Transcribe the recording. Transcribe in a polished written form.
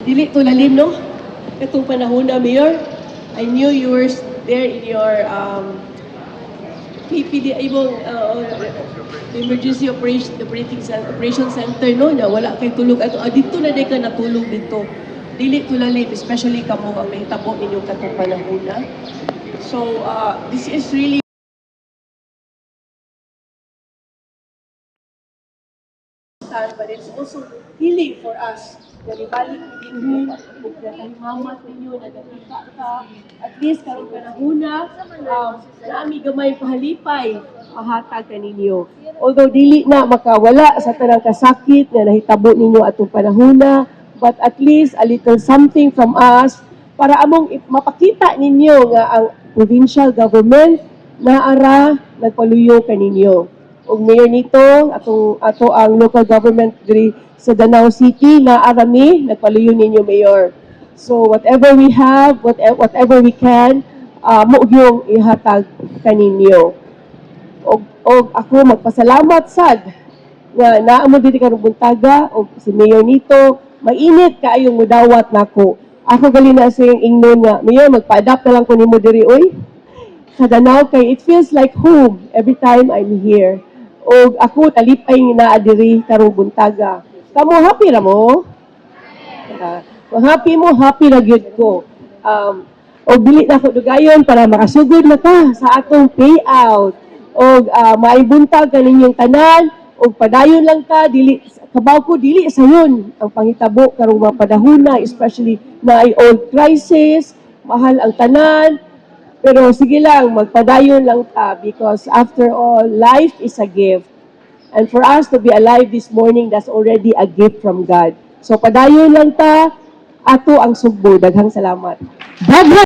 Dili to lalim, no? Itong panahon na, Mayor. I knew you were there in your PPD, Emergency Operation Center, no? Na wala kay tulog. At dito na di ka natulog dito. Dili to lalim, especially kamo ang may tabo ninyong katong panahon na. So, this is really but it's also healing for us. Nalibalik ninyo, nagkakahimamat ninyo, nagkakita ka, at least karong panahuna, naami gamay pahalipay, pahatag ka ninyo. Although dili na makawala sa tanang kasakit na nahitabo ninyo atong panahuna, but at least a little something from us para among mapakita ninyo nga ang provincial government naara nagpaluyo kaninyo. Og mayor nito, ato ang local government diri sa Danao City na arami nagpaluyo ninyo, Mayor. So whatever we have, whatever we can, mo yung ihatag kaninyo. Og ako magpasalamat sad nga naamo diri karong buntaga og si Mayor nito, mainit kaayong mudawat nako. Ako gali na sa ingnon nga, Mayor, magpa-adapt na lang ko nimo diri oy. Sa Danao kay it feels like home every time I'm here. O ako talipay na adiri karong buntaga. Kamo happy ra mo? Happy mo, happy ra gyud ko. Og dili na ko dugayon para makasugod na ta sa atong payout. Og maibuntag kaninyong tanan og padayon lang ta dili kabaw ko dili sayon ang panghitabo karong mga padahuna, especially na ay old crisis, mahal ang tanan. Pero sige lang, magpadayon lang ta because after all, life is a gift. And for us to be alive this morning, that's already a gift from God. So padayon lang ta, ato ang sugbo. Daghang salamat.